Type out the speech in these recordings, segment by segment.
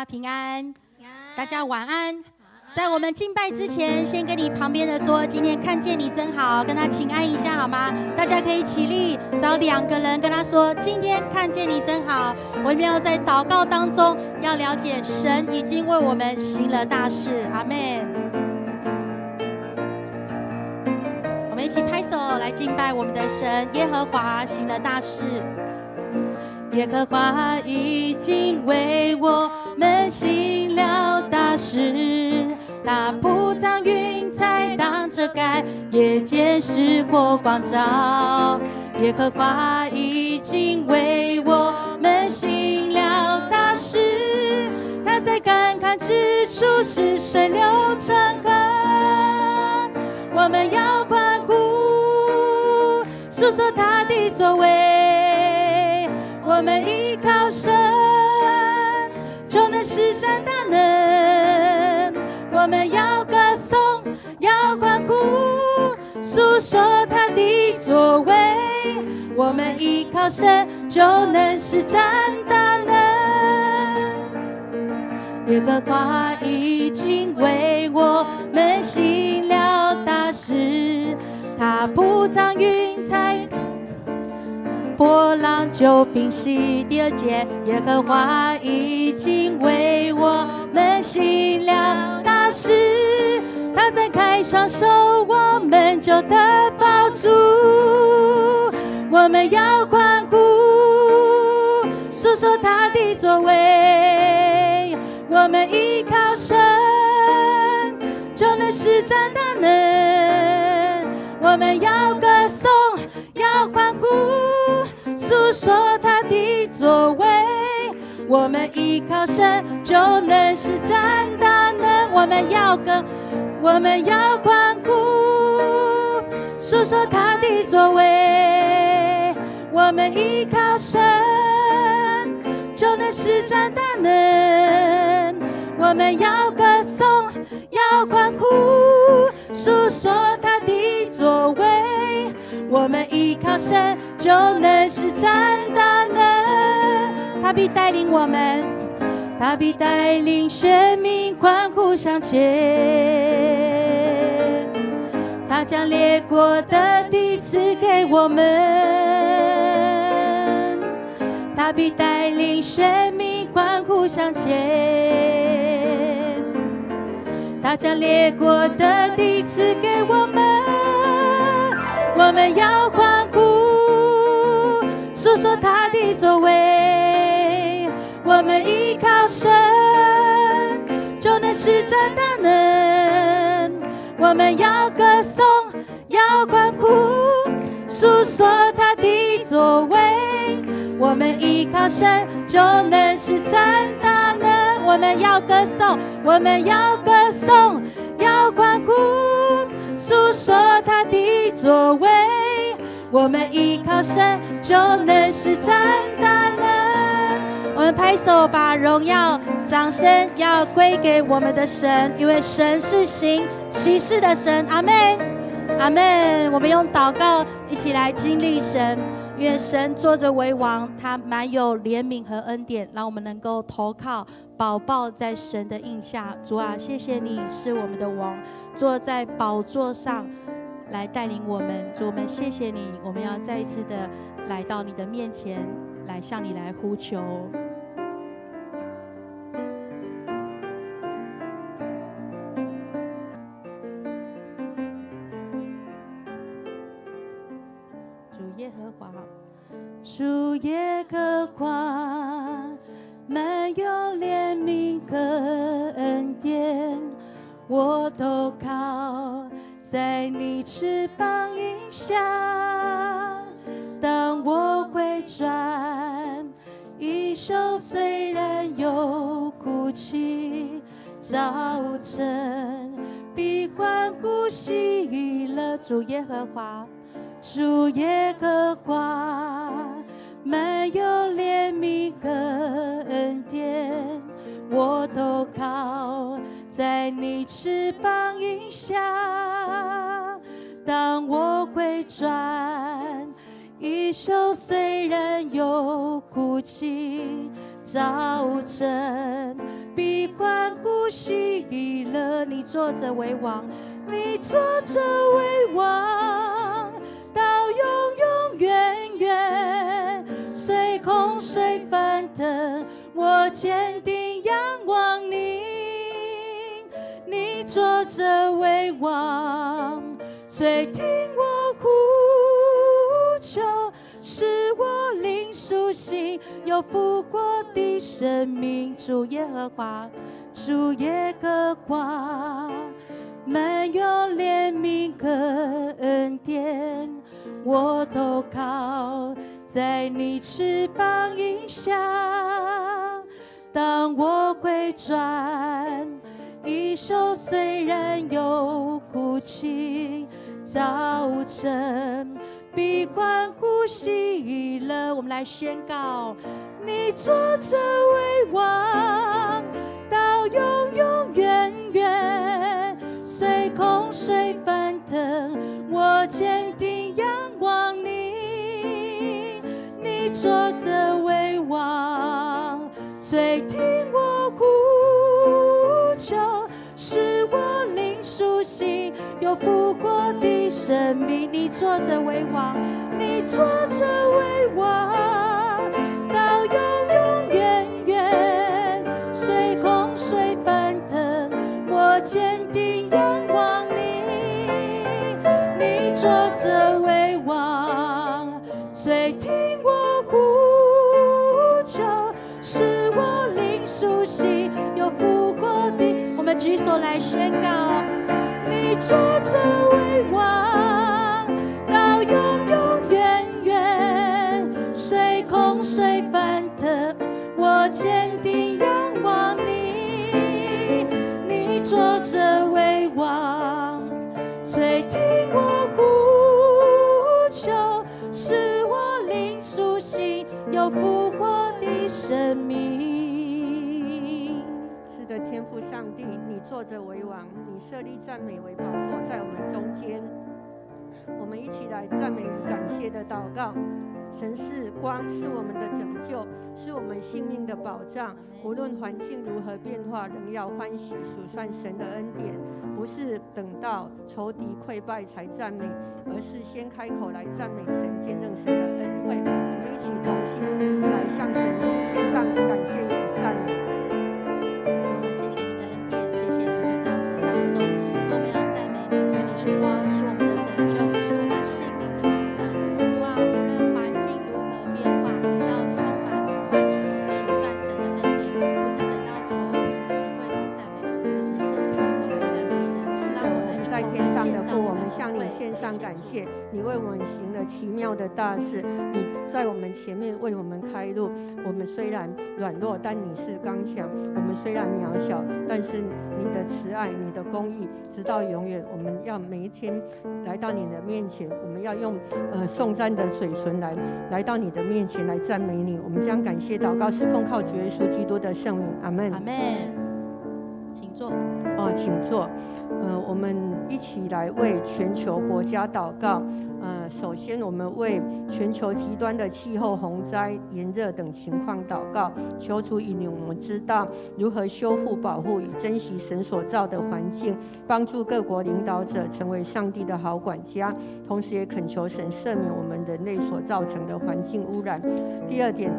家平安，大家晚安。在我們敬拜之前，先跟你旁邊的說，今天看見你真好，跟他請安一下好嗎？大家可以起立，找兩個人跟他說，今天看見你真好。我們要在禱告當中，要了解神已經為我們行了大事，阿門。我們一起拍手來敬拜我們的神，耶和華行了大事。耶和華已經為我們行了大事，他鋪張雲彩當遮蓋，夜間使火光照。耶和華已經為我們行了大事，他在乾旱之處使水流成河。我們要歡呼，訴說他的作為。我們依靠神，就能施展大能。我們要歌頌，要歡呼，訴說他的作為。我們依靠神，就能施展大能。耶和華已經為我們行了大事，他鋪張雲彩，波浪就平息。第二節，耶和華已經為我們行了大事，他張開雙手，我們就得飽足。我們要歡呼，訴說他的作為。我們依靠神，就能施展大能。我們要歌頌，要歡呼，訴說他的作為。我們依靠神，就能施展大能。我們要歌，我們要歡呼，訴說他的作為。我們依靠神，就能施展大能。我們要歌頌，要歡呼，訴說他的作為。我們依靠神，就能施展大能。他必帶領我們，他必帶領選民歡呼向前。他將列國的地賜給我們，他必帶領選民歡呼向前。他將列國的地賜給我們，我們要歡呼，訴說他的作為。我們依靠神，就能施展大能。我們要歌頌，要歡呼，訴說他的作為。我們依靠神，就能施展大能。我們要歌頌，我們要歌頌，要歡呼，訴說他的作為。我們依靠神，就能施展大能。我們拍手，把榮耀、掌聲要歸給我們的神，因為神是行奇事的神。阿門，阿門。我們用禱告一起來經歷神，願神坐着為王，他滿有憐憫和恩典，讓我們能夠投靠寶寶在神的蔭下。主啊，謝謝你是我們的王，坐在寶座上來帶領我們。主，我們謝謝你，我們要再一次的來到你的面前，來向你來呼求。主耶和華，主耶和華，滿有憐憫和恩典，我投靠在你翅膀蔭下。當我回轉，一宿雖然有哭泣，早晨必歡呼喜樂。主耶和華，主耶和華，滿有憐憫和恩典，我投靠在你翅膀蔭下。當我回轉，一宿雖然有哭泣，早早晨必歡呼喜樂。你坐著為王，你坐著為王，到永永遠遠。雖洪水翻騰，我堅定仰望你。你坐著為王，垂聽我呼求，使我靈甦醒，有復活的生命。主耶和華，主耶和華，滿有憐憫和恩典，我投靠在你翅膀蔭下。當我回轉，衣袖雖然有枯青，早晨必歡呼喜樂。我們來宣告：你坐著為王，到永永遠遠。雖洪水翻騰，我堅定仰望你。你坐著為王，垂聽我呼求，使我靈甦醒，有復活的生命。你坐著為王，你坐著為王，到永永遠遠。雖洪水翻騰，我堅定仰望你。你坐著為王，垂聽我呼求，使我靈甦醒，有復活的。我們舉手來宣告：你坐著為王，到永永遠遠。雖洪水翻騰，我堅定仰望你。你坐著為王，垂聽我呼求，使我靈甦醒，有復活的生命。是的，天父上帝，你坐著為王，你設立讚美為寶座在我們中間。我們一起來讚美與感謝的禱告。神是光，是我們的拯救，是我們性命的保障。無論環境如何變化，仍要歡喜數算神的恩典。不是等到仇敵潰敗才讚美，而是先開口來讚美神，見證神的恩惠。我們一起同心來向神獻上感謝與讚美。主，我們謝謝你的恩典，謝謝你就在我們的當中。主，我們要讚美你，因為你是光，是我們的拯救，是我們性命的保障。主啊，無論環境如何變化，要充滿歡喜，數算神的恩典，不是等到仇敵擊潰才讚美，而是先開口來讚美神。讓我們在天上的父，我們向你獻上感謝，你為我們行了奇妙的大事，你在我們前面為我們開路。我們雖然軟弱，但你是剛強；我們雖然渺小，但是你的慈愛、你的公義，直到永遠。我們要每一天來到你的面前，我們要用頌讚的嘴唇來到你的面前來讚美你。我們將感謝禱告是奉靠主耶穌基督的聖名，阿門。阿門。請坐。哦，請坐。我們一起來為全球國家禱告。首先我們為全球極端的氣候、洪災、炎熱等情況禱告，求主引領我們知道如何修復、保護與珍惜神所造的環境，幫助各國領導者成為上帝的好管家。同時也懇求神赦免我們人類所造成的環境污染。第二點，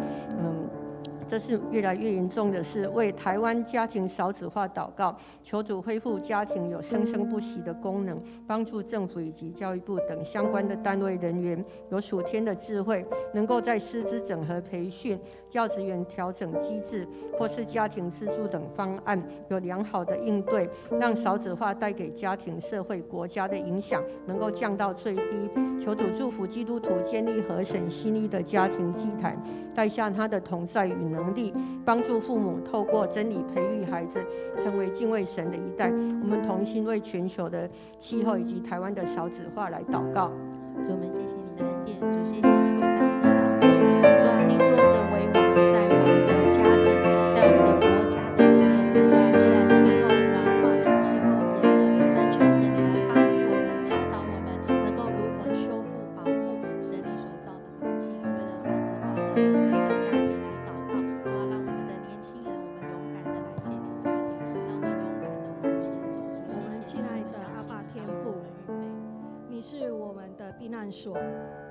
這是越來越嚴重的是，為台灣家庭少子化禱告，求主恢復家庭有生生不息的功能，幫助政府以及教育部等相關的單位人員有屬天的智慧，能夠在師資整合培訓、教職員調整機制或是家庭資助等方案有良好的應對，讓少子化帶給家庭、社會、國家的影響能夠降到最低。求主祝福基督徒建立合神心意的家庭祭壇，帶下他的同在與能力，幫助父母透過真理培育孩子，成為敬畏神的一代。我們同心為全球的氣候以及台灣的少子化來禱告。主，我們謝謝你的恩典，主，謝謝你就在我們的當中。主啊，你坐著為王，在我們的家庭，在我們的國家的裡面。主啊，雖然氣候暖化、氣候炎熱，但求神你來幫助我們，教導我們能夠如何修復、保護神你所造的環境。為了少子化的每一個家庭來禱告，主啊，讓我們的是我們的避難所，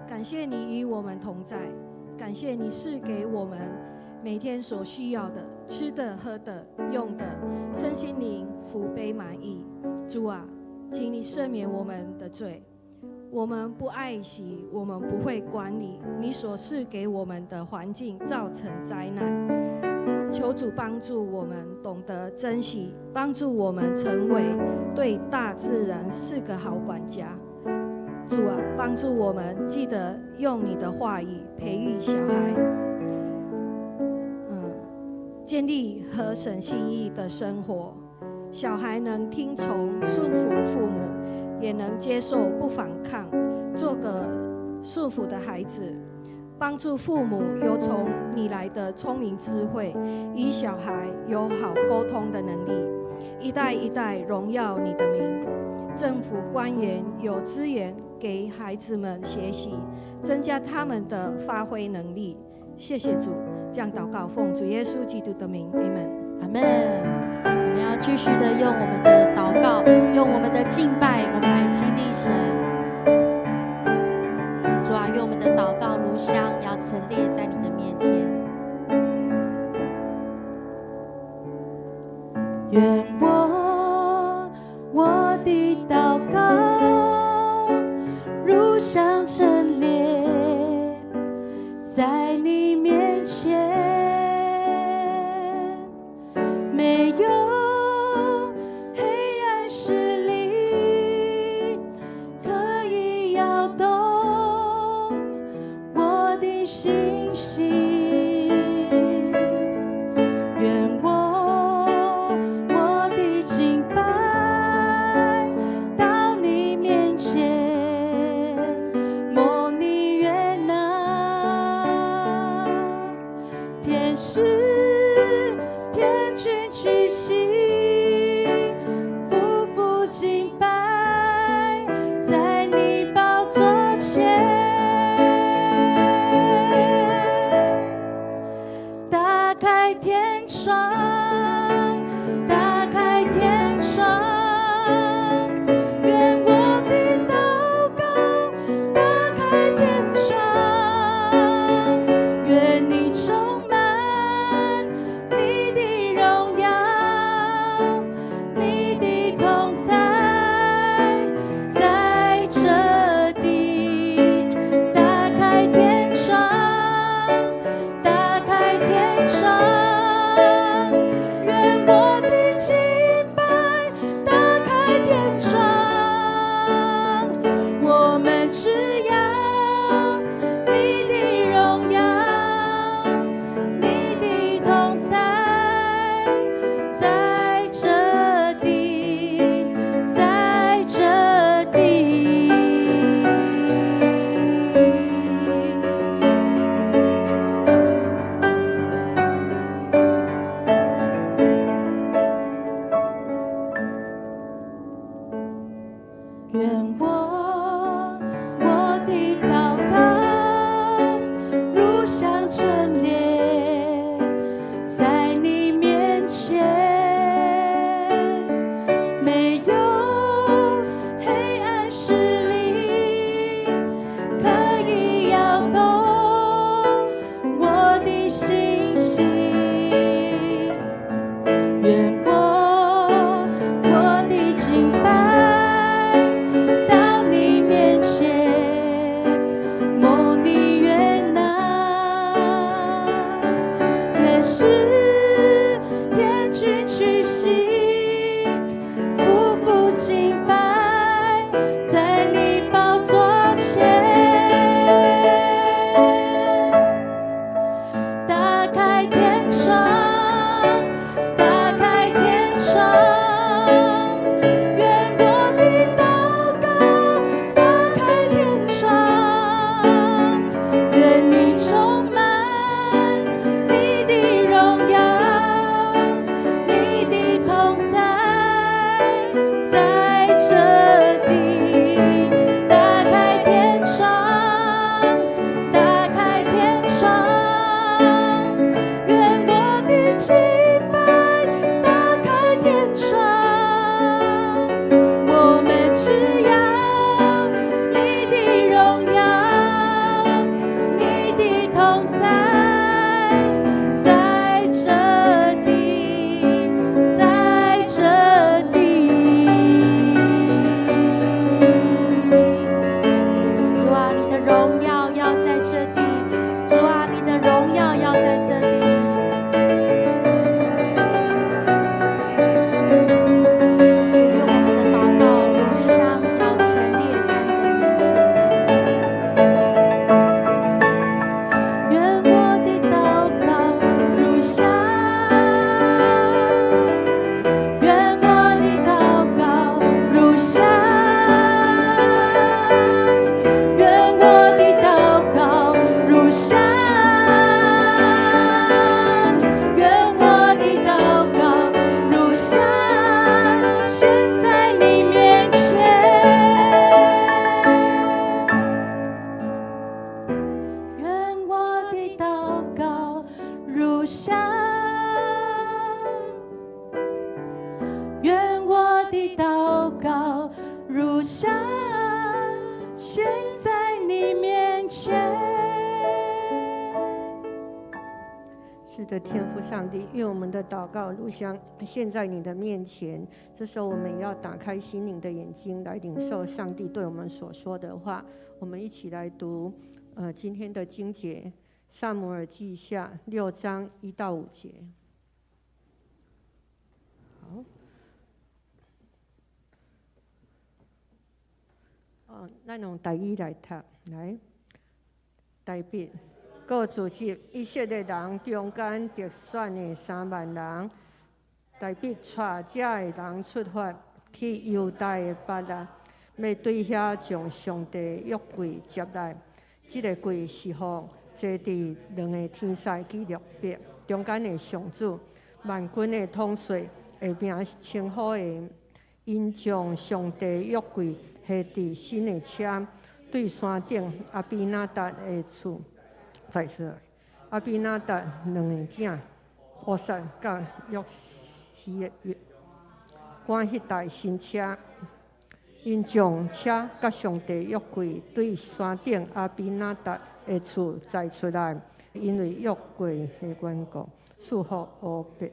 感謝你與我們同在，感謝你賜給我們每天所需要的，吃的、喝的、用的，身心靈福杯滿溢。主啊，請你赦免我們的罪，我們不愛惜，我們不會管理你所賜給我們的環境，造成災難。求主幫助我們懂得珍惜，幫助我們成為對大自然是個好管家。主啊，幫助我們記得用你的話語培育小孩，建立合神心意的生活。小孩能聽從順服父母，也能接受不反抗，做個順服的孩子。幫助父母有從你來的聰明智慧，與小孩有好溝通的能力，一代一代榮耀你的名。政府官員有資源給孩子們學習，增加他們的發揮能力。謝謝主，這樣禱告，奉主耶穌基督的名，阿門。阿門。我們要繼續的用我們的禱告，用我們的敬拜，我們來經歷神。主啊，用我們的禱告如香，要陳列在你的面前。願我的禱告如香陳列在你面前，沒有黑暗勢力可以搖動我的信心。願我的敬拜到你面前，蒙你悅納，天使天軍屈膝，俯伏敬拜，在你寶座前，打開天窗，打開天窗，願我的禱告打開天窗，願你充滿你的榮耀，你的同在，在這地，打開天窗，打開天窗，願我的敬拜打開天窗，我們只要你的榮耀，你的同在，在這地，在這地。願我的禱告如香陳列在你面前，沒有黑暗勢力可以搖動我的信心。願我的敬拜到你面前，蒙你悅納，香，獻在你面前。是的，天父上帝，願我們的禱告如香獻在你的面前。這時候，我們要打開心靈的眼睛，來領受上帝對我們所說的話。我們一起來讀，今天的經節，《撒母耳記下》6章1到5節。好，哦，咱用台語來讀，來，大衛閣召集以色列人中間得選的3萬人，大衛帶遮的人出發去猶大的巴勒，欲對遐將上帝約櫃接來。這个櫃是予坐佇兩个天使基路伯中間的上主萬軍的統帥的名稱呼的。𪜶將上帝約櫃下佇新的車，對山頂亞比拿達的厝載出來。亞比拿達兩个囝烏撒佮約希約，趕彼台新車。𪜶將車佮上帝約櫃對山頂亞比拿達的厝載出來，因為約櫃的緣故，賜福烏別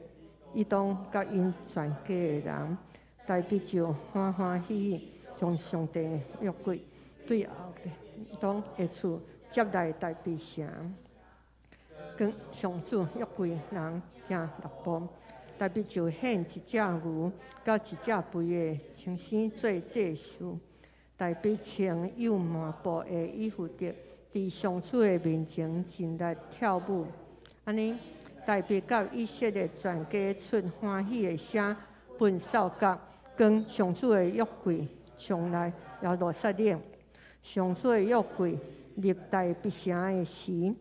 以東佮𪜶全家的人。大衛就歡歡喜喜將上帝約櫃對烏別以東的厝接來大衛城，扛上主約櫃人行六步，大衛就獻一隻牛佮一隻肥的牲牲做祭司。大衛穿幼麻布的以弗得，佇上主的面前盡力跳舞。按呢，大衛佮以色列全家出歡喜的聲，噴掃角，扛上主的約櫃上來耶路撒冷。上主的約櫃入大衛城的時，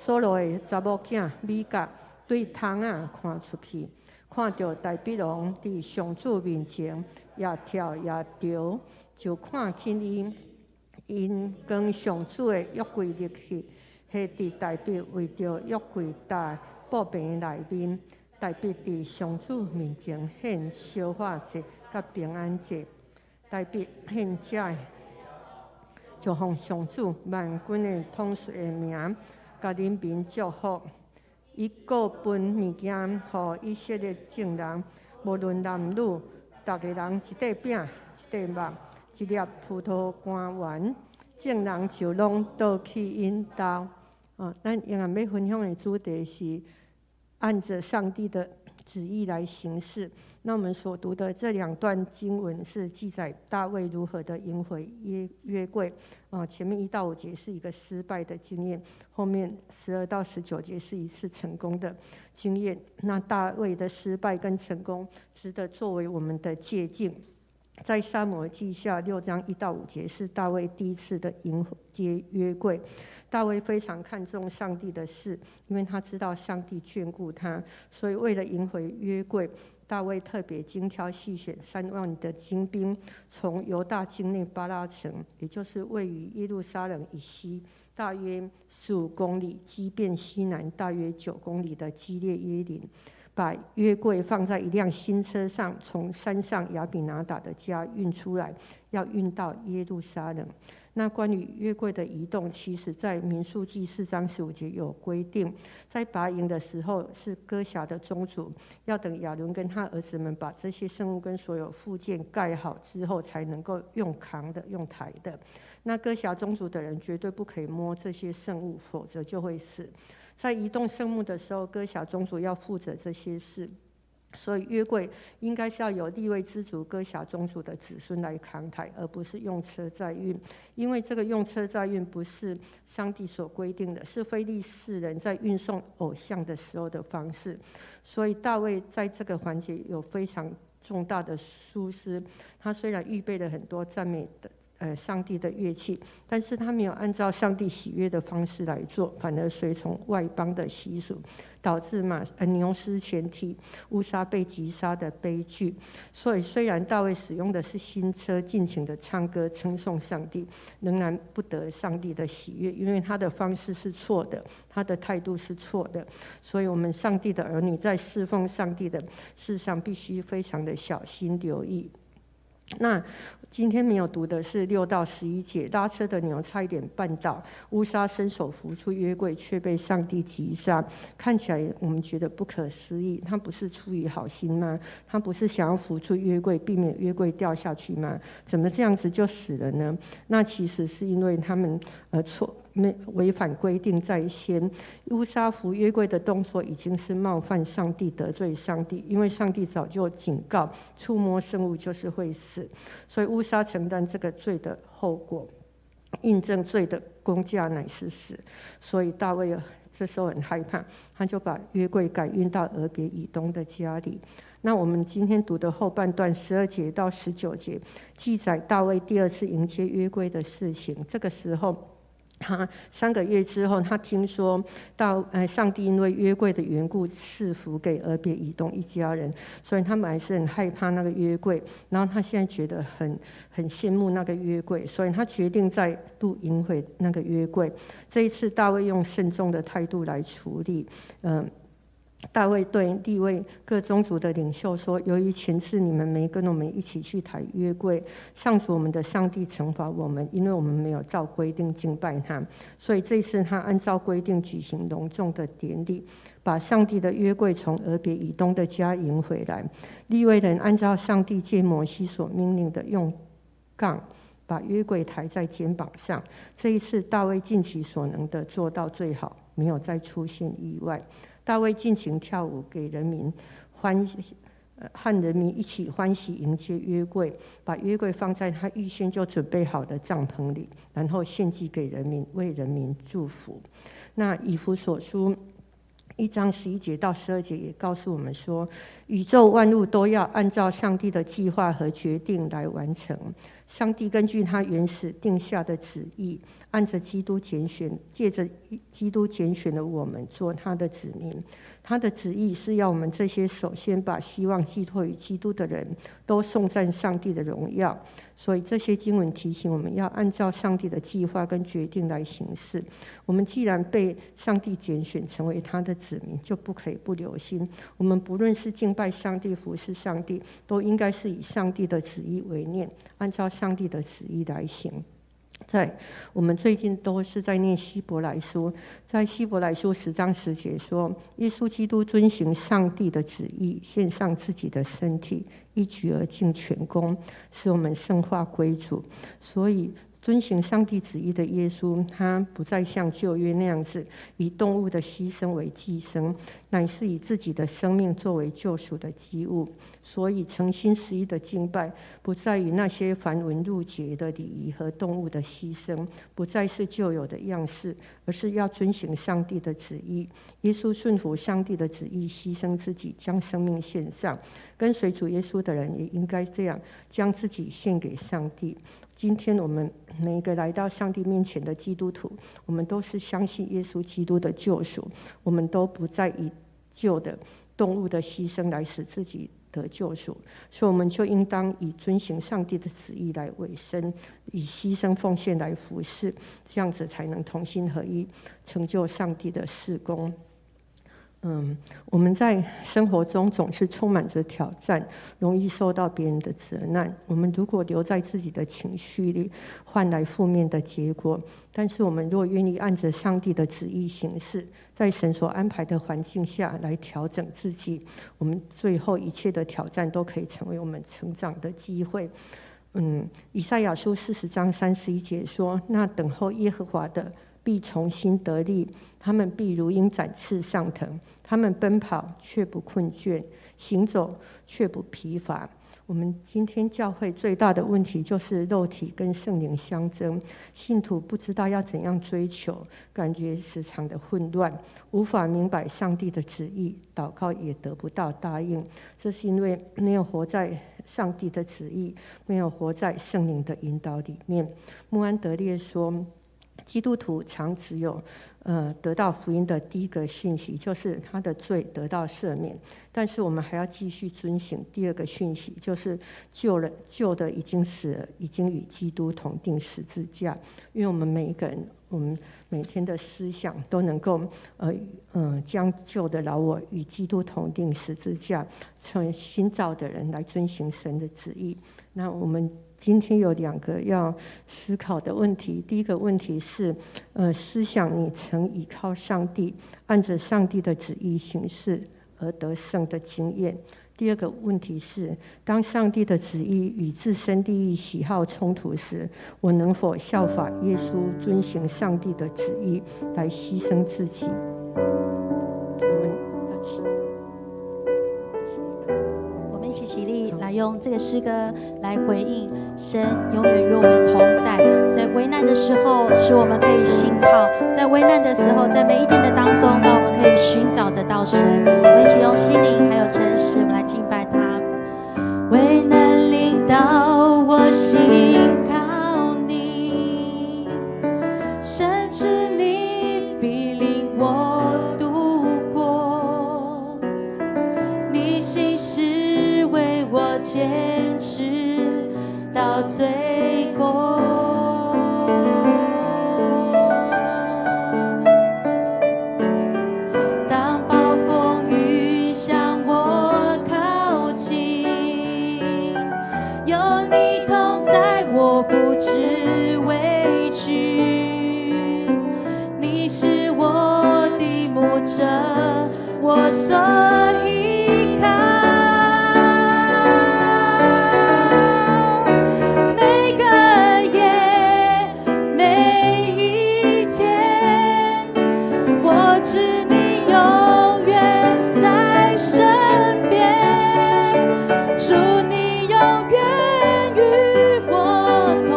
掃羅的查某囝米甲對窗仔看出去，看著大衛王佇上主面前也跳也搖，就看輕伊。𪜶扛上主的約櫃入去，下佇大衛圍著約櫃搭布棚內面。大衛佇上主面前獻燒化祭佮平安祭。大衛獻這，就奉上主萬軍的統帥的名，共人民祝福。伊閣分物件予以色列眾人，無論男女，逐个人一塊餅、一塊肉、一粒葡萄乾丸，眾人就攏倒去𪜶兜。哦，咱今日欲分享的主題是按著上帝的旨意來行事。那我們所讀的這兩段經文是記載大衛如何的迎回約櫃。啊，前面1到5節是一個失敗的經驗，後面12到19節是一次成功的經驗。那大衛的失敗跟成功，值得作為我們的借鏡。在撒母耳記下6章1到5節是大衛第一次的迎接約櫃。大衛非常看重上帝的事，因為他知道上帝眷顧他，所以為了迎回約櫃，大衛特別精挑細選3萬的精兵，從猶大境內巴拉城，也就是位於耶路撒冷以西大約15公里，基遍西南大約9公里的基列耶琳，把約櫃放在一輛新車上，從山上亞比拿達的家運出來，要運到耶路撒冷。那關於約櫃的移動，其實在民數記4章15節有規定，在拔營的時候，是哥轄的宗族要等亞倫跟他兒子們把這些聖物跟所有附件蓋好之後，才能夠用扛的、用抬的。那哥轄宗族的人絕對不可以摸這些聖物，否則就會死。在移動聖幕的時候，哥轄宗族要負責這些事，所以約櫃應該是要由利未支族哥轄宗族的子孫來扛抬，而不是用車載運。因為這個用車載運不是上帝所規定的，是非利士人在運送偶像的時候的方式。所以大衛在這個環節有非常重大的疏失。他雖然預備了很多讚美的上帝的樂器，但是他沒有按照上帝喜悅的方式來做，反而隨從外邦的習俗，導致牛失前蹄，烏撒被擊殺的悲劇。所以，雖然大衛使用的是新車，盡情的唱歌稱頌上帝，仍然不得上帝的喜悅，因為他的方式是錯的，他的態度是錯的。所以，我們上帝的兒女在侍奉上帝的事上，必須非常的小心留意。那今天沒有讀的是6到11節，拉車的牛差一點絆倒，烏撒伸手扶住約櫃，卻被上帝擊殺。看起來我們覺得不可思議，他不是出於好心嗎？他不是想要扶住約櫃，避免約櫃掉下去嗎？怎麼這樣子就死了呢？那其實是因為他們錯沒違反規定在先，烏撒扶約櫃的動作已經是冒犯上帝、得罪上帝，因為上帝早就警告，觸摸聖物就是會死，所以烏撒承擔這個罪的後果，印證罪的工價乃是死，所以大衛這時候很害怕，他就把約櫃改運到俄別以東的家裡。那我們今天讀的後半段12節到19節，記載大衛第二次迎接約櫃的事情。這個時候，他3個月之後，他聽說到上帝因為約櫃的緣故賜福給俄別以東一家人，所以他們還是很害怕那個約櫃。然後他現在覺得很羨慕那個約櫃，所以他決定再度迎回那個約櫃。這一次大衛用慎重的態度來處理，大衛對利未各宗族的領袖說：“由於前次你們沒跟我們一起去抬約櫃，上主我們的上帝懲罰我們，因為我們沒有照規定敬拜他。所以這次他按照規定舉行隆重的典禮，把上帝的約櫃從俄別以東的家迎回來。利未人按照上帝借摩西所命令的，用槓把約櫃抬在肩膀上。這一次，大衛盡其所能的做到最好，沒有再出現意外。”大衛盡情跳舞，給人民歡喜，和人民一起歡喜迎接約櫃，把約櫃放在他預先就準備好的帳篷裡，然後獻祭給人民，為人民祝福。那以弗所書1章11節到12節也告訴我們說，宇宙萬物都要按照上帝的計劃和決定來完成。上帝根據他原始定下的旨意，按着基督揀選，借着基督揀選了我們做他的子民。他的旨意是要我們這些首先把希望寄託於基督的人都頌讚上帝的榮耀。所以這些經文提醒我們要按照上帝的計劃跟決定來行事。我們既然被上帝揀選成為他的子民，就不可以不留心。我們不論是敬拜上帝、服侍上帝，都應該是以上帝的旨意為念，按照上帝的旨意來行。在我們最近都是在念希伯來書，在希伯來書10章10節說，耶穌基督遵行上帝的旨意，獻上自己的身體，一舉而盡全功，使我們聖化歸主。所以遵行上帝旨意的耶穌，他不再像舊約那樣子以動物的犧牲為祭牲，乃是以自己的生命作為救贖的祭物。所以誠心實意的敬拜，不在於那些繁文縟節的禮儀和動物的犧牲，不再是舊有的樣式，而是要遵行上帝的旨意。耶穌順服上帝的旨意，犧牲自己，將生命獻上。跟隨主耶穌的人也應該這樣，將自己獻給上帝。今天我們每一個來到上帝面前的基督徒，我們都是相信耶穌基督的救贖，我們都不再以舊的動物的犧牲來使自己得救贖，所以我們就應當以遵行上帝的旨意來委身，以犧牲奉獻來服侍，這樣子才能同心合意成就上帝的事工。我們在生活中總是充滿着挑戰，容易受到別人的責難。我們如果留在自己的情緒裡，換來負面的結果；但是我們若願意按着上帝的旨意行事，在神所安排的環境下來調整自己，我們最後一切的挑戰都可以成為我們成長的機會。以賽亞書40章31節說：“那等候耶和華的，必重新得力，他們必如鷹展翅上騰，他們奔跑卻不困倦，行走卻不疲乏。”我們今天教會最大的問題就是肉體跟聖靈相爭，信徒不知道要怎樣追求，感覺時常的混亂，無法明白上帝的旨意，禱告也得不到答應。這是因為沒有活在上帝的旨意，沒有活在聖靈的引導裡面。穆安德烈說，基督徒常只有得到福音的第一個訊息，就是他的罪得到赦免。但是我們還要繼續遵行第二個訊息，就是舊的已經死了，已經與基督同釘十字架。因為我們每一個人，我們每天的思想都能夠，將舊的老我與基督同釘十字架，成為新造的人來遵行神的旨意。那我們今天有兩個要思考的問題。第一個問題是，思想你曾倚靠上帝，按着上帝的旨意行事而得勝的經驗。第二個問題是，當上帝的旨意與自身利益喜好衝突時，我能否效法耶穌，遵行上帝的旨意來犧牲自己？我們要起。我們一起起立，來用這個詩歌來回應神永遠與我們同在，在危難的時候，使我們可以信靠；在危難的時候，在每一天的當中，讓我們可以尋找得到神。我們一起用心靈還有誠實，我們來敬拜他。危難臨到我信靠你，深知你必領我度過，你信實為我堅持到最後。當暴風雨向我靠近，有你同在，我不知畏懼。你是我的牧者，我所依靠。每個夜，每一天，我知你永遠在身邊，主你永遠與我同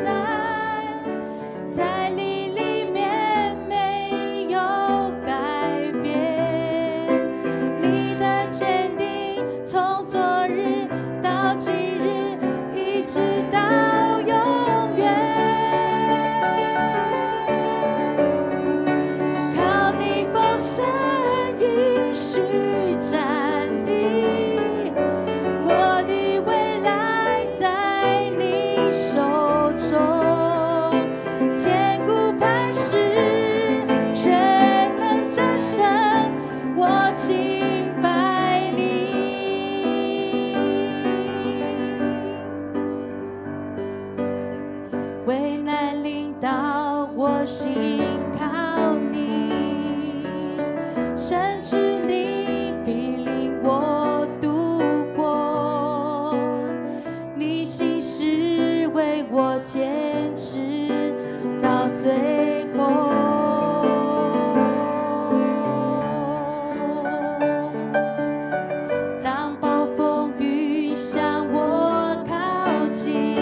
在，在你裡面沒有改變，你的堅定從昨日到今日，一直到永遠。靠你豐盛應許站立，我的未來在你手中，堅固磐石，全能真神，我敬拜你。危難臨到我信靠你，深知你必領我度過，你信實為我堅持到最後。當暴風雨向我靠近，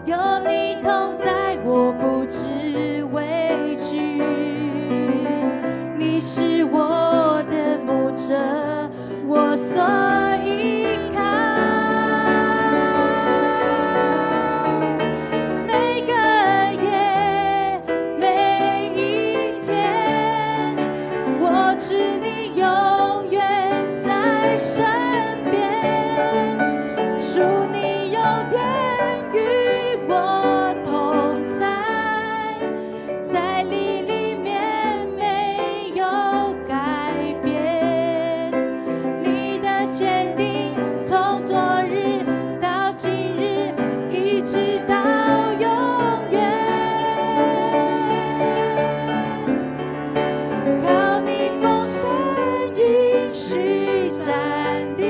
有你同在，我不知畏懼。你是我的牧者，我所依靠。每個夜，每一天，我知你永遠在身邊，主你永遠與我同在，在你裡面沒有改變，你的堅定從昨日到今日，一直到永遠。靠你豐盛應許站立，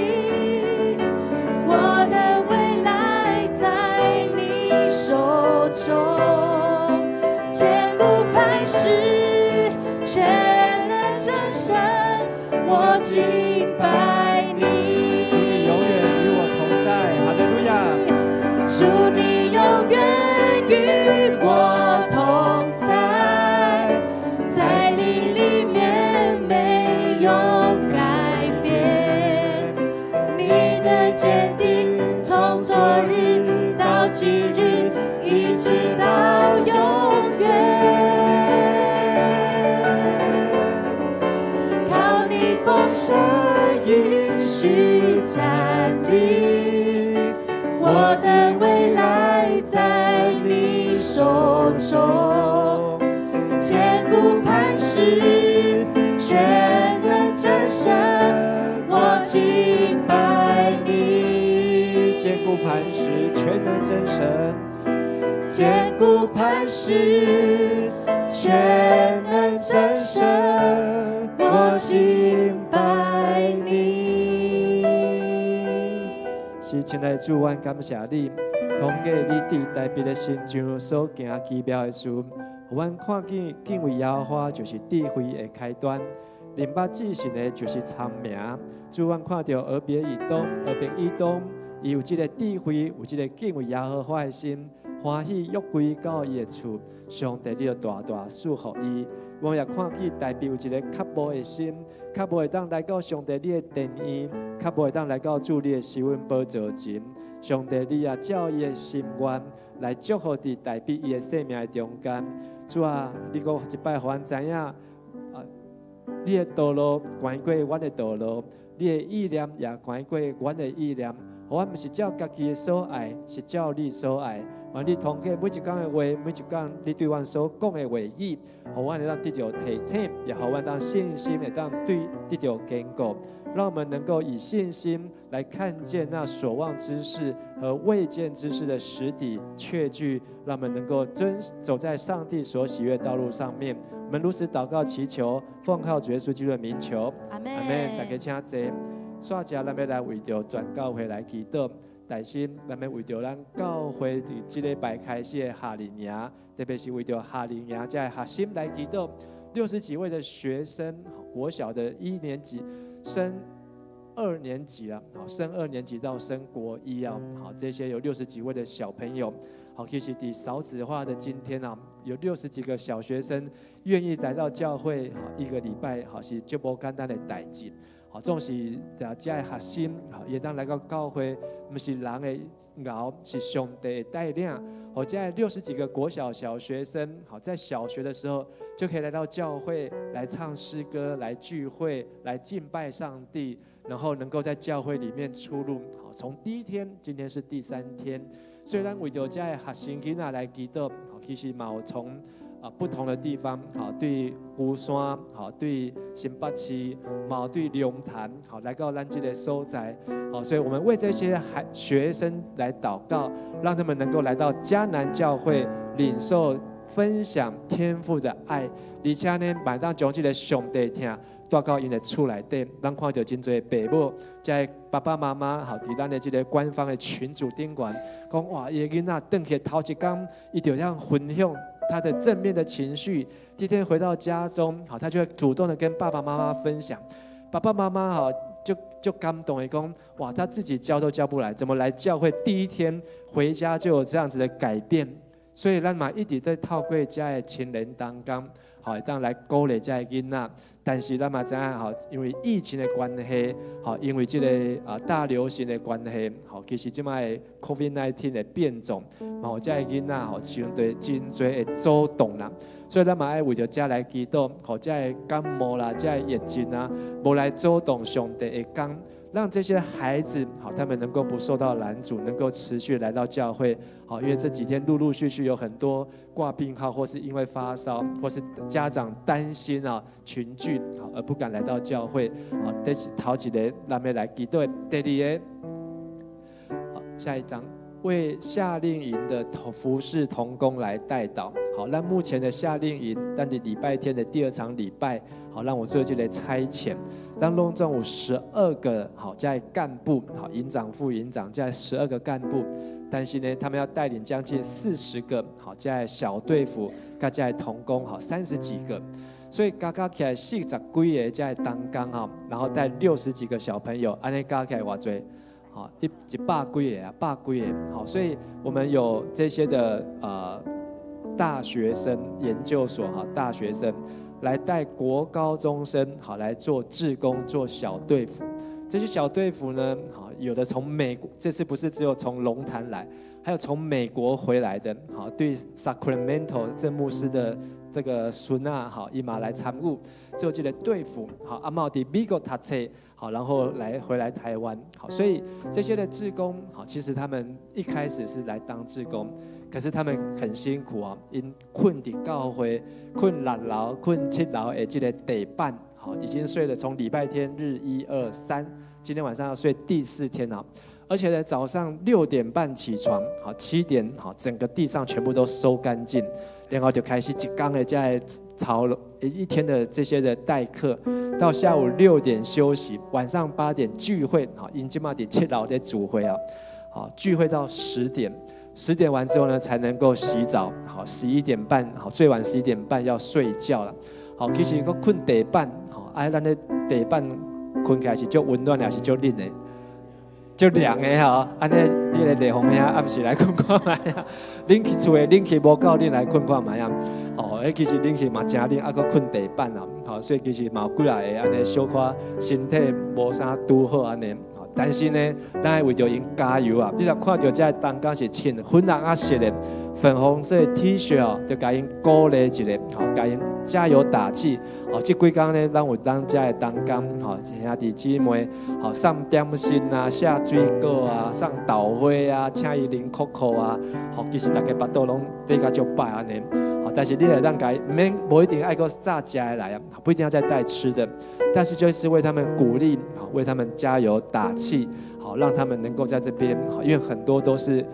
我的未來在你手中，堅固磐石，全能真神，我敬拜你。主你永遠與我同在，哈利路亞。主你永遠與我同在，在你裡面沒有改變，你的堅定從昨日到今日，一直到永遠。靠你豐盛應許站立，我的未來在你手中。全能真神，堅固磐石，全能真神，我敬拜你。是，親愛的主，阮感謝你，通過你佇大衛的身上所行奇妙的事，予阮看見敬畏耶和華就是智慧的開端，認捌至聖的就是聰明。主，阮看著俄別以東，俄別以東，伊有這個智慧，有這個敬畏耶和華的心，歡喜約櫃到伊的厝，上帝你就大大賜福伊。我也看見大衛有一個渴慕的心，渴慕會當來到上帝你的殿院，渴慕會當來到主你的施恩寶座前。上帝你也照伊的心願來祝福佇大衛伊的生命的中間。主啊，你閣一擺予阮知影，啊，你的道路懸過阮的道路，你的意念也懸過阮的意念。阮毋是照家己的所愛，是照你所愛。願你通過每一工的話，每一工你對阮所講的話語，予阮會當得著提醒，也予阮當信心會當對得著堅固，讓我們能夠以信心來看見那所望之事和未見之事的實底確據，讓我們能夠遵走在上帝所喜悅道路上面。我們如此禱告祈求，奉靠主耶穌基督的名求，阿門。阿門。大家請坐。煞來咱欲來為著全教會來祈禱，但是咱欲為著咱教會佇這禮拜開始的夏令營，特別是為著夏令營這學生來祈禱。60幾位的學生，國小的一年級升二年級了，好，升二年級到升國一啊，好，這些有60幾位的小朋友，好，其實佇少子化的今天啊，有60幾個小學生願意來到教會，好，一個禮拜，好，是足無簡單的代誌。好，總是這個學生，好，會當來到教會，毋是人的𠢕，是上帝的帶領。好，這60幾個國小小學生，好，在小學的時候就可以來到教會來唱詩歌、來聚會、來敬拜上帝，然後能夠在教會裡面出入。好，從第一天，今天是第三天，所以咱為著這個學生囡仔來祈禱，好，其實嘛有從不同的地方，好，對龜山，好，對新北市，嘛對龍潭，好，來到咱這個所在，好，所以我們為這些孩學生來禱告，讓他們能夠來到迦南教會領受分享天父的愛，而且呢，會當將這個上帝疼帶到𪜶的厝內底，咱看著真濟爸母，這爸爸媽媽，好，佇咱的這個官方的群組頂懸，講哇，伊的囡仔轉去頭一工，伊就遐分享他的正面的情緒，第一天回到家中，好，他就會主動的跟爸爸媽媽分享。爸爸媽媽哈就感動的講，哇，他自己教都教不來，怎麼來教會第一天回家就有這樣子的改變？所以咱嘛一直在透過遮的青年同工，好，會當來鼓勵遮的囡仔。但是咱嘛知影吼，因為疫情的關係，好，因為這個大流行的關係，好，其實這擺的 COVID-19 的變種，吼，遮的囡仔吼相對真濟會阻擋啦。所以咱嘛愛為著遮來祈禱，予遮的感冒啦，遮的疫情啊，無來阻擋上帝的工，讓這些孩子好，他們能夠不受到攔阻，能夠持續來到教會。好，因為這幾天陸陸續續有很多掛病號，或是因為發燒，或是家長擔心啊群聚，好而不敢來到教會。好，這是頭一個，咱欲來祈禱。第二個，好，下一張，為夏令營的同服侍同工來代禱。好，那目前的夏令營，咱佇禮拜天的第二場禮拜，好，讓我做這個差遣。當中總有12個好，在幹部，好，營長、副營長，在十二個幹部，但是呢，他們要帶領將近40個好，在小隊輔，佮在同工，好，30幾個，所以加加起來40幾個在同工哈，然後帶60幾個小朋友，按呢加起來偌濟，好，一百幾個啊，百幾個，好，所以我們有這些的大學生研究所哈，大學生來帶國高中生，好來做志工，做小隊輔。這些小隊輔呢，好，有的從美國，這次不是只有從龍潭來，還有從美國回來的，好，對 Sacramento 鄭牧師的這個孫啊，好，伊嘛來參與做這個隊輔，好，啊嘛有佇美國讀冊，好，然後來回來台灣，好，所以這些的志工，好，其實他們一開始是來當志工。可是他們很辛苦啊，𪜶睏佇教會，睏六樓、睏七樓的這個地板，好，已經睡了從禮拜天日一二三，今天晚上要睡第四天了。而且呢，早上6點半起床，好，7點好，整個地上全部都收乾淨，然後就開始一工的在操一天的這些的代課，到下午6點休息，晚上8點聚會，好，𪜶這馬佇7樓在聚會啊，好，聚會到十點，十點完之後呢，才能夠洗澡，好，11點半，好，最晚11點半要睡覺了，好，其實閣睏地板，好，啊，咱的地板睏起來是足溫暖的，還是足冷的？足涼的吼，按呢，彼個麗鳳兄暗時來睏看覓啊？冷氣厝的冷氣無夠，恁來睏看覓啊？哦，彼其實冷氣嘛誠冷，啊，閣睏地板啊，吼，所以其實嘛有幾若個按呢小可身體無啥拄好按呢。但是呢，咱愛為著𪜶加油啊！你若看著這個同工是穿粉紅仔色的粉紅色的 T 恤哦，就共𪜶鼓勵一下，吼，共𪜶加油打氣。哦，這幾工呢，咱有咱遮的同工，吼，兄弟姊妹，吼，送點心啊，卸水果啊，送豆花啊，請伊啉可可啊，吼，其實逐家腹肚攏底甲足飽按呢。吼，但是你會當共伊，毋免無一定愛閣炸食的來啊，不一定要再帶吃的，但是就是為他們鼓勵，好，為他們加油打氣，好，讓他們能夠在這邊，好，因為很多都是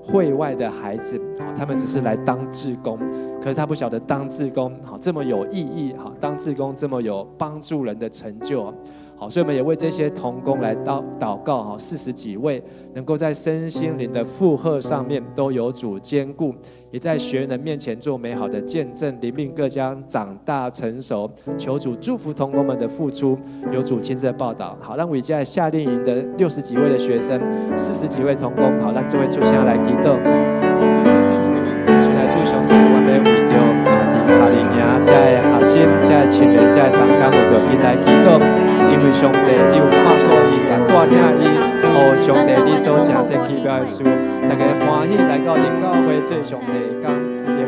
會外的孩子，好，他們只是來當志工，可是他不曉得當志工，好，這麼有意義，好，當志工這麼有幫助人的成就，好，所以我們也為這些同工來禱禱告，哈，40幾位能夠在身心靈的負荷上面都有主堅固，也在學人面前做美好的見證，靈命各將長大成熟。求主祝福同工們的付出，有主親自的報答。好，讓我們在夏令營的60幾位的學生，40幾位同工，好，咱做伙出聲來祈禱。親愛主上帝，我們為著啊，佇夏令營遮的學生、遮的青年、遮的同工，為著𪜶來祈禱，因為上帝你有看顧𪜶，也帶領𪜶，哦，上帝你所成這奇妙的事，大家歡喜來到恁教會做上帝的工，也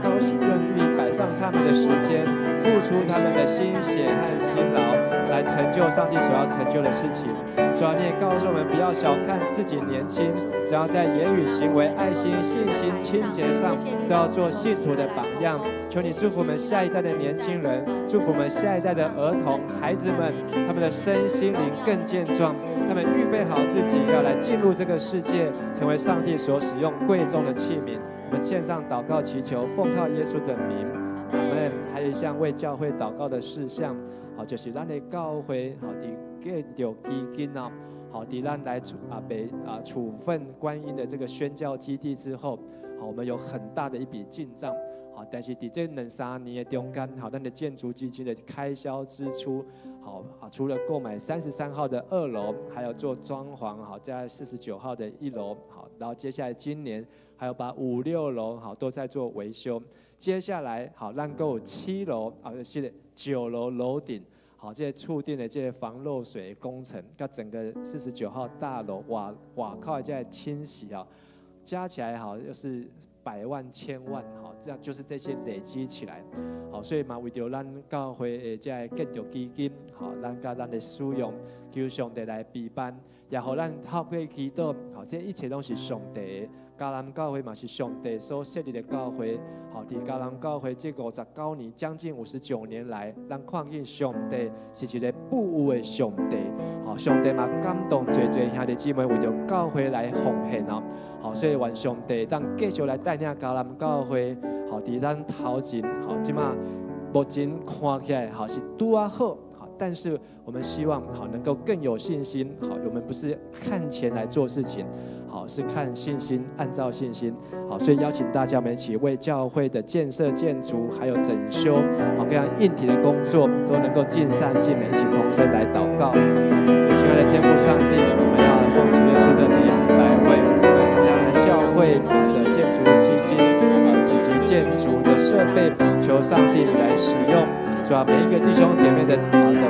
高興願意擺上他們的時間，付出他們的心血和辛勞，來成就上帝所要成就的事情。主啊，你也告訴我們，不要小看自己年輕，只要在言語、行為、愛心、信心、清潔上，都要做信徒的榜樣。求你祝福我們下一代的年輕人，祝福我們下一代的兒童、孩子們，他們的身心靈更健壯，他們預備好自己要來進入這個世界，成為上帝所使用貴重的器皿。我們獻上禱告祈求，奉靠耶穌的名，阿門。還有一項為教會禱告的事項，好，就是咱的教會，好，佇建築基金啊，好，佇咱來處啊被啊處分觀音的這個宣教基地之後，好，我們有很大的一筆進賬，好，但是佇這兩三年的中間，好，咱的建築基金的開銷支出，好啊，除了購買33號的2樓，還有做裝潢，好，在49號的1樓，好，然後接下來今年還有把五六樓好都在做維修，接下來好，咱閣有7樓啊，是的，9樓樓頂。好，這些厝頂的這些防漏水工程，佮整個49號大樓外外口這清洗啊，加起來好又是百萬千萬，好，這樣就是這些累積起來，好，所以嘛為著咱教會的這個建築基金，好，咱佮咱的使用，求上帝來庇佑，也予咱透過祈禱，好，這一切攏是上帝的。迦南教會嘛是上帝所設立的教會，好，佇迦南教會這59年，將近59年來，咱看見上帝是一個富有的上帝，好，上帝嘛感動濟濟兄弟姊妹為著教會來奉獻哦，好，所以願上帝當繼續來帶領迦南教會，好，佇咱頭前，好，這馬目前看起來好是拄仔好。但是我們希望好能夠更有信心，好，我們不是看錢來做事情，好，是看信心，按照信心，好，所以邀請大家們一起為教會的建設、建築還有整修，好，各樣硬體的工作都能夠盡善盡美，一起同聲來禱告。所以，親愛的天父上帝，我們要奉主耶穌的名來為我們迦南教會的建築基金，以及建築的設備，求上帝你來使用。主啊，每一個弟兄姐妹的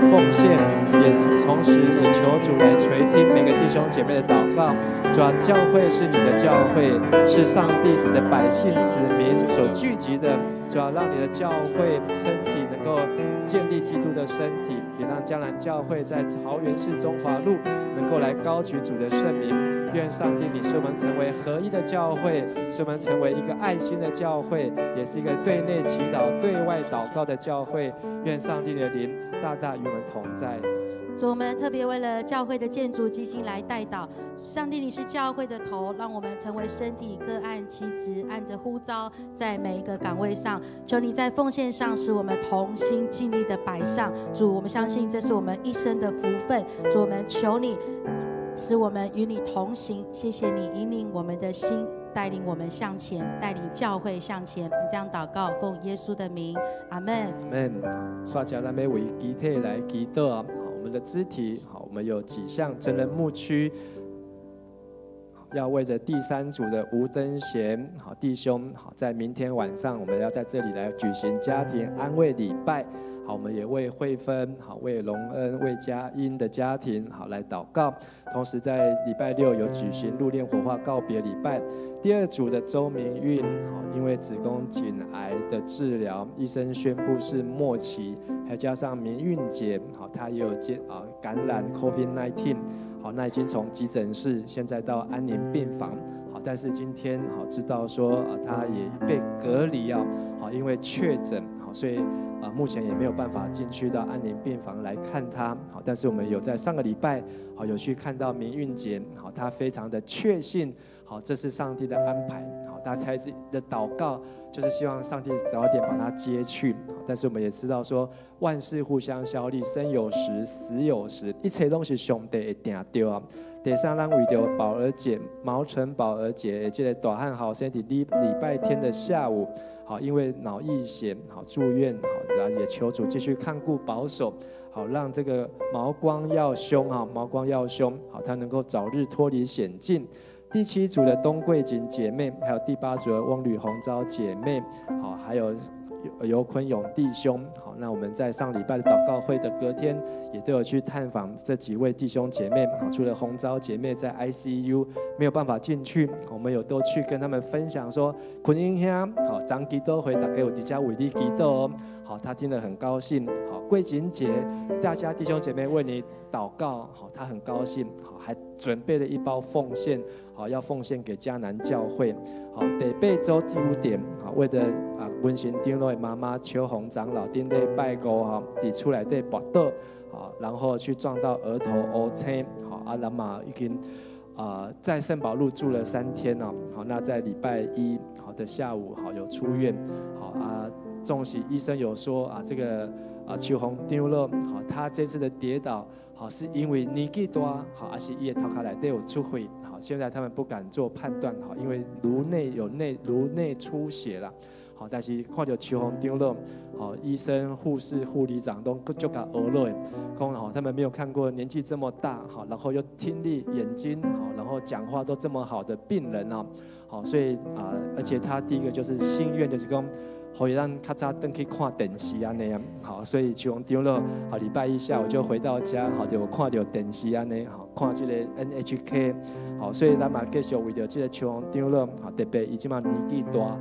奉獻，也同時也求主來垂聽每個弟兄姐妹的禱告。主啊，教會是你的教會，是上帝你的百姓子民所聚集的。主啊，讓你的教會身體能夠建立基督的身體，也讓迦南教會在桃園市中華路能夠來高舉主的聖名。願上帝你使我們成為合一的教會，使我們成為一個愛心的教會，也是一個對內祈禱、對外禱告的教會。願上帝的靈大大與我們同在。主，我們特別為了教會的建築基金來代禱。上帝，你是教會的頭，讓我們成為身體，各按其職，按着呼召，在每一個崗位上。求你在奉獻上使我們同心盡力的擺上。主，我們相信這是我們一生的福分。主，我們求你使我們與你同行。謝謝你引領我們的心，帶領我們向前，帶領教會向前。你這樣禱告，奉耶穌的名，阿門。阿門。煞來咱欲為肢體來祈禱啊！好，我們的肢體，好，我們有幾項成人牧區要為着第三組的吳登賢好弟兄，好，在明天晚上我們要在這裡來舉行家庭安慰禮拜。好，我們也為慧芬、好為隆恩、為佳音的家庭好來禱告。同時在禮拜六有舉行入殮火化告別禮拜。第二組的周明運，好，因為子宮頸癌的治療，醫生宣布是末期，還加上明運姐，好，她也有接啊感染 COVID-19，好，那已經從急診室現在到安寧病房，好，但是今天好知道說啊，她也被隔離啊，好，因為確診，好，所以啊目前也沒有辦法進去到安寧病房來看她，好，但是我們有在上個禮拜，好有去看到明運姐，好，她非常的確信。好，這是上帝的安排。好，大家自己的禱告就是希望上帝早一點把他接去。但是我們也知道說，萬事互相效力，生有時，死有時，一切攏是上帝的定調啊。第三，咱為著寶兒姐毛陳寶兒姐，這個大漢好身體禮禮拜天的下午，好，因為腦溢血，好住院，好，然後也求主繼續看顧保守，好，讓這個毛光耀兄啊，毛光耀兄，好，他能夠早日脫離險境。第七組的東桂錦姐妹，還有第八組的翁呂紅昭姐妹，好，還有尤坤勇弟兄，好，那我們在上禮拜的禱告會的隔天，也都有去探訪這幾位弟兄姐妹。好，除了紅昭姐妹在 ICU 沒有辦法進去，我們有都去跟他們分享說，坤英兄，好，張祈禱會大家有佇遮為你祈禱哦，好，他聽了很高興。好，桂錦姐，大家弟兄姐妹為你禱告，好，他很高興，好，還準備了一包奉獻，好，要奉獻給迦南教會。好，第八組第五點，好，為著啊，溫馨長老的媽媽邱紅長老，頂禮拜五哈，佇厝內底跋倒，好，然後去撞到額頭烏青，好，啊，咱嘛已經啊在聖保祿住了3天哦，好，那在禮拜一好的下午，好有出院，好啊，縱使醫生有說啊，這個啊邱紅長老，好，他這次的跌倒，好是因為年紀大，好，還是伊的頭殼內底有出血，好，現在他們不敢做判斷，好，因為顱內有內顱內出血了，好，但是看著邱紅長老，好，醫生、護士、護理長都足共愕了，講好，他們沒有看過年紀這麼大，好，然後又聽力、眼睛好，然後講話都這麼好的病人哦，好，所以啊，而且他第一個就是心願，就是講，予咱較早轉去看電視按呢，好，所以邱紅長老，好，禮拜一下午就回到家，好，就看著電視按呢，好，看這個 NHK，好，所以咱嘛繼續為著這個邱紅長老，好，特別伊這馬年紀大，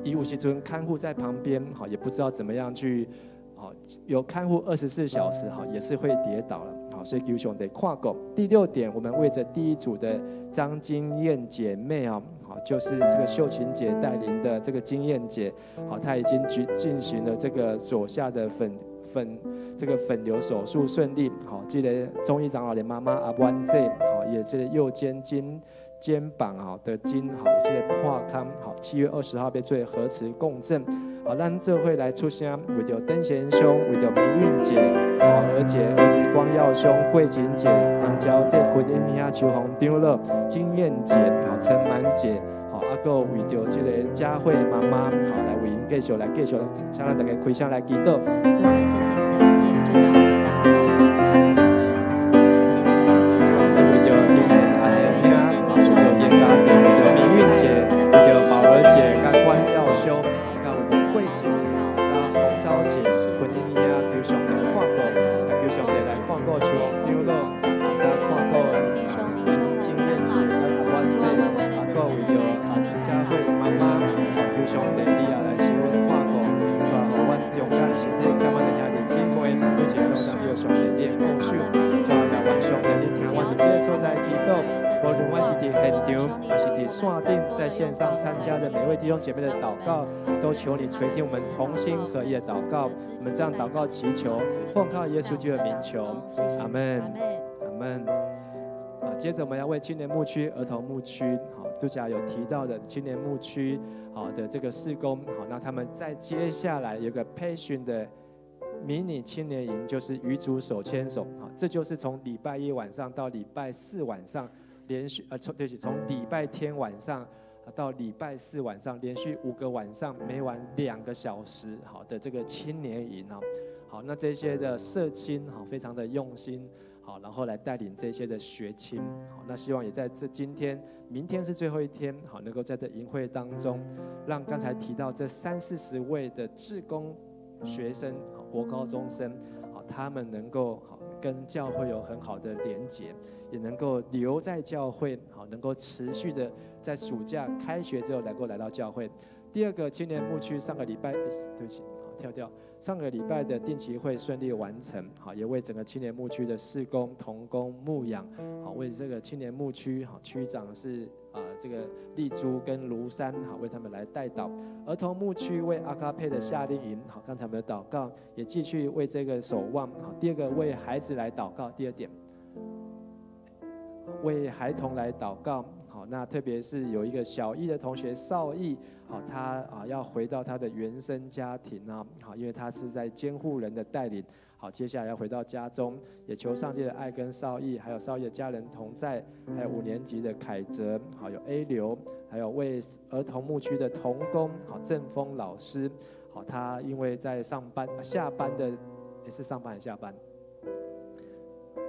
伊有時陣看護在旁邊，好，也不知道怎麼樣去，好，有看護24小時，哈，也是會跌倒了，好，所以求上帝看顧。第六點，我們為著第一組的張金燕姐妹啊，好，就是這個秀琴姐帶領的這個金燕姐，好，她已經進行了這個左下的粉粉這個粉瘤手術順利，好，這個中醫長老的媽媽阿灣姐，好，也這個右肩筋肩膀哈的筋，好，這個破空，好，7月20號欲做核磁共振，好，咱做伙來出聲，為著登賢兄，為著明運姐，寶兒姐，兒子光耀兄，桂琴姐，紅嬌姐，坤英兄，秋紅長老，金燕姐，好，陳滿姐，好，啊，閣為著這個佳慧媽媽，好，來為𪜶繼續來繼續，請咱大家開聲來祈禱。主啊，謝謝你的恩典，就在我們當中。謝謝你的恩典，為著這個阿賢兄，為著嚴家庭，為著明運姐，為著寶兒姐，佮關耀兄，佮為著桂姐，佮紅昭姐，坤英兄，求上帝看顧，來求上帝來看顧秋紅長老，佮看顧金燕姐，佮阿婉姐，啊，閣為著啊陳佳慧媽媽，求上帝你也來賜阮看顧，帶予阮中間身體欠阮的兄弟姊妹，每一個攏當予上帝你的保守，主啊，也願上帝你聽阮佇這個所在祈禱，無論阮是佇現場，抑是佇線頂在線上參加的每位弟兄姐妹的禱告，都求你垂聽我們同心合意的禱告。我們這樣禱告祈求，奉靠耶穌基督的名求，阿門，阿門。啊，接着我們要為青年牧區、兒童牧區，好，杜家有提到的青年牧區，好的這個事工，好，那他們在接下來有個 Passion 的迷你青年營，就是與主手牽手，好，這就是從禮拜一晚上到禮拜四晚上，連續，從對不起，從禮拜天晚上到禮拜四晚上，連續5個晚上，每晚2個小時，好的這個青年營啊，好，那這些的社青，好，非常的用心。好，然後來帶領這些的學青，好，那希望也在這今天、明天是最後一天，好，能夠在這營會當中，讓剛才提到這三四十位的志工學生、國高中生，好，他們能夠好跟教會有很好的連結，也能夠留在教會，好，能夠持續的在暑假開學之後能夠來到教會。第二個青年牧區上個禮拜，對不起，好，跳掉。上個禮拜的定期會順利完成，好，也為整個青年牧區的事工、同工、牧養，好，為這個青年牧區，好，區長是啊這個麗珠跟盧山，好，為他們來代禱。兒童牧區為阿卡佩的夏令營，好，剛才我們的禱告也繼續為這個守望，好，第二個為孩子來禱告，第二點為孩童來禱告，好，那特別是有一個小一的同學少義，好，他啊要回到他的原生家庭啊，好，因為他是在監護人的帶領，好，接下來要回到家中，也求上帝的愛跟少義，還有少義的家人同在，還有五年級的凱哲，好，有 A 流，還有為兒童牧區的同工，好，鄭峰老師，好，他因為在上班下班的，也是上班還是下班？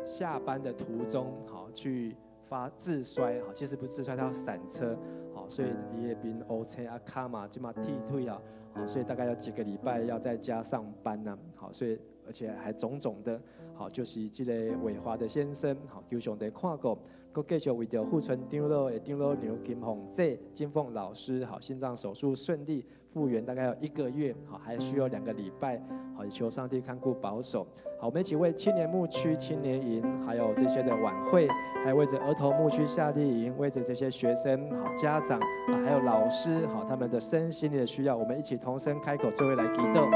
下班的途中，好去發自摔，好，其實不是自摔，他要閃車，好，所以伊的面烏青啊，跤嘛，這馬鐵腿啊，好，所以大概要幾個禮拜要在家上班呢，好，所以而且還腫腫的，好，就是這個偉華的先生，好，求上帝看顧，閣繼續為著富春長老的長老娘金鳳姐金鳳老師，好，心臟手術順利復原，大概要一個月，好，還需要2個禮拜，好，求上帝看顧保守。好，我們一起為青年牧區青年營，還有這些的晚會，還有為著兒童牧區夏令營，為著這些學生、好家長啊，還有老師，好他們的身心靈的需要，我們一起同聲開口，這位來祈禱。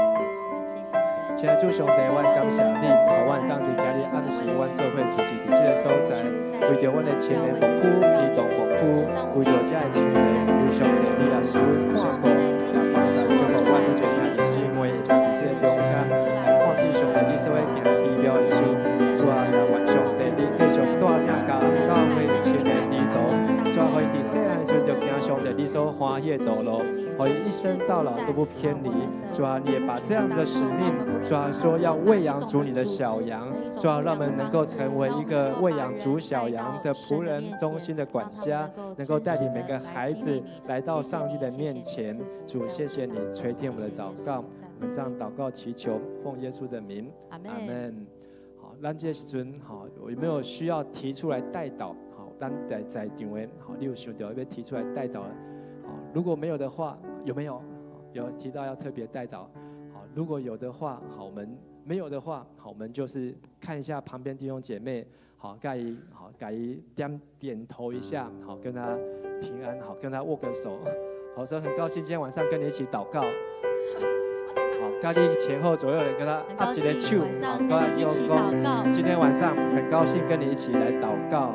現在主上帝，阮感謝你，予阮當佇今日暗時，阮做伙聚集佇這個所在，為著阮的青年牧區、兒童牧區，為著這个青年，求上帝，你也是阮看顧，來幫助祝福阮每一個兄弟姊妹，佇這個中間來看見上帝你所欲行奇妙的事，主啊，也願上帝你繼續帶領教教會青年兒童，主啊，予伊佇細漢時陣就行上帝你所歡喜的道路，予伊一生到老都不偏離。主啊，你也把這樣的使命，主啊，說要餵養主你的小羊，主啊，讓我們能夠成為一個餵養主小羊的僕人，忠心的管家，能夠帶領每個孩子來到上帝的面前。主，謝謝你垂聽我們的禱告，我們這樣禱告祈求，奉耶穌的名，阿門。好，咱這時陣好，有沒有需要提出來代禱？好，咱在場的，好，你有想到欲提出來代禱？好，如果沒有的話，有沒有？有提到要特別代禱？好，如果有的話，好，我們沒有的話，好，我們就是看一下旁邊弟兄姐妹，好，共伊，好，共伊點點頭一下，好，跟他平安，好，跟他握個手，好，說很高興今天晚上跟你一起禱告。好，佮你前後左右人跟他握一个手，好，跟他一起禱告。今天晚上很高興跟你一起來禱告。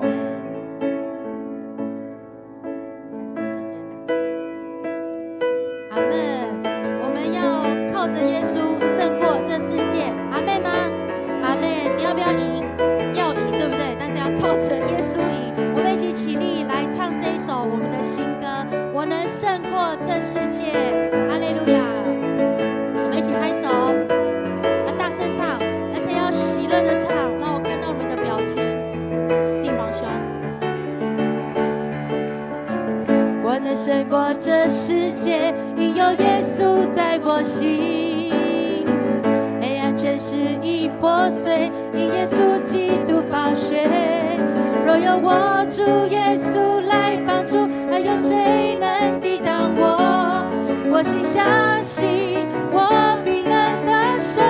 阿門。我們要靠着耶穌勝過這世界。阿們嗎？阿們。你要不要贏？要贏，對不對？但是要靠着耶穌贏。我們一起起立來唱這一首我們的新歌。我能勝過這世界。哈利路亞。我們一起拍手，要大聲唱，而且要喜樂的唱，讓我看到你們的表情。帝王兄，我能勝過這世界，因有耶穌在我心。黑暗權勢已破碎，因耶穌基督寶血。若有我主耶穌來幫助，還有誰能抵擋我？我心相信，我必能得勝。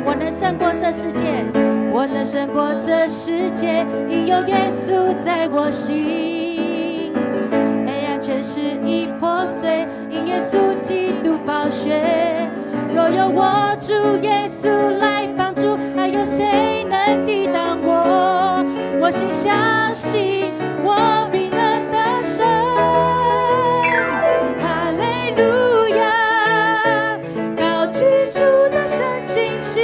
我能勝過這世界，我能勝過這世界，因有耶穌在我心。權勢已破碎，因耶穌基督寶血。若有我主耶穌來幫助，還有誰能抵擋我？我心相信，我必能得勝。哈利路亞，高舉主的聖旌旗，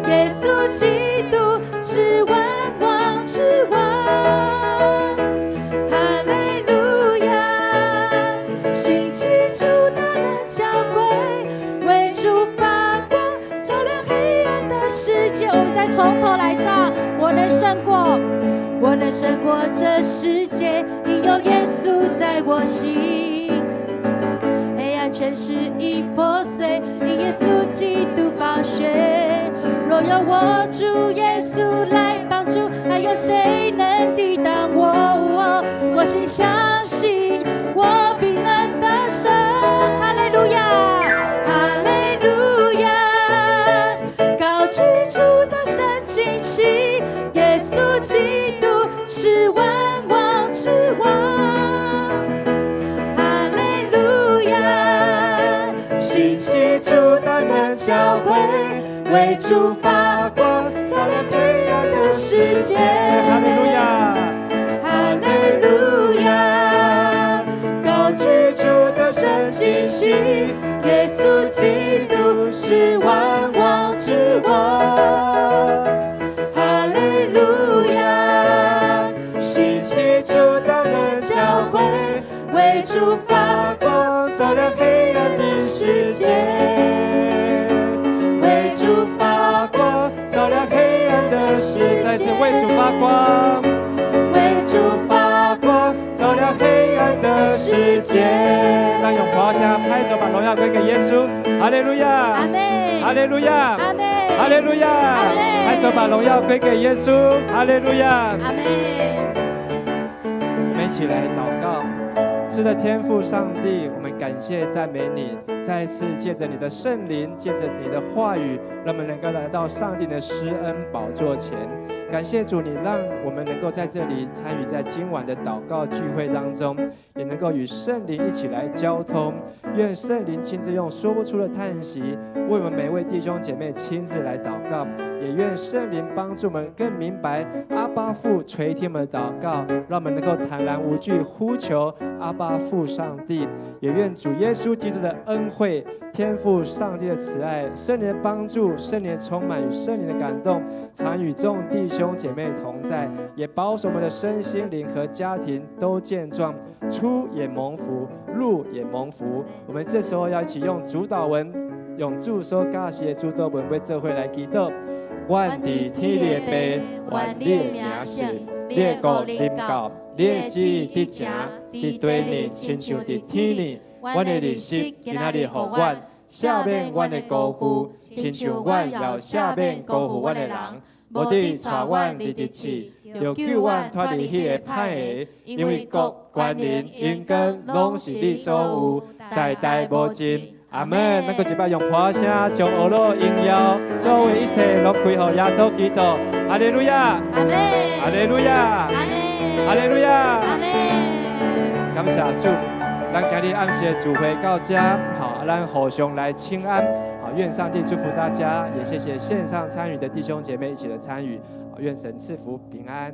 耶穌基督是萬王之王。哈利路亞，興起主大能教會，為主發光，照亮黑暗的世界。我們再從頭來唱，我能勝過，我能勝過這世界，因有耶穌在我心。黑暗權勢已破碎，因耶穌基督寶血。若有我主耶穌來幫助，還有誰能抵擋我？我心相信，我必能得勝。哈利路亞，哈利路亞，高舉主的聖旌旗，耶穌基督是萬王之王。哈利路亞，興起主大能教會，為主發光，照亮黑暗的世界。哈利路亞，哈利路亞，高舉主的聖旗幟，耶穌基督是萬王之王。哈利路亞，興起主大能教會，為主發光，照亮黑暗的世界。為主發光，照亮黑暗的世界。再次為主發光，為主發光，照亮黑暗的世界。讓用華聲拍手，把榮耀歸給耶穌。哈利路亞，阿門，哈利路亞，阿門，哈利路亞，拍手把榮耀歸給耶穌。哈利路亞，阿門。我們一起來禱告。是的，天父上帝，我們感謝讚美你，再次借着你的聖靈，借着你的話語，讓我們能夠來到上帝的施恩寶座前。感謝主，你讓我們能夠在這裡參與在今晚的禱告聚會當中，也能夠與聖靈一起來交通。願聖靈親自用說不出的嘆息，為我們每位弟兄姐妹親自來禱告。也願聖靈幫助我們更明白阿爸父垂聽我們的禱告，讓我們能夠坦然無懼呼求阿爸父上帝。也願主耶穌基督的恩惠、天父上帝的慈愛、聖靈的幫助、聖靈的充滿與聖靈的感動，常與眾弟兄姐妹同在，也保守我們的身心靈和家庭都健壯，出也蒙福，入也蒙福。我們這時候要一起用主禱文，用主所教示的主禱文，欲做伙來祈禱。願佇天裡的父，願你的名聖，你的國臨到，你的旨意得成，佇地裡親像佇天裡。阮的日食今仔日予阮，赦免阮的辜負，親像阮也赦免辜負阮的人。無得帶阮入佇試，著救阮脫離彼个歹的，因為國、權能、榮光，攏是你所有，代代無盡。阿門。咱閣一擺用破聲將呵咾榮耀，所有一切攏歸予耶穌基督。哈利路亞，阿門，哈利路亞，阿門，哈利路亞，阿門。感謝主，咱今日暗時的聚會到這，好，咱互相來請安。好，願上帝祝福大家，也謝謝線上參與的弟兄姐妹一起的參與。好，願神賜福平安。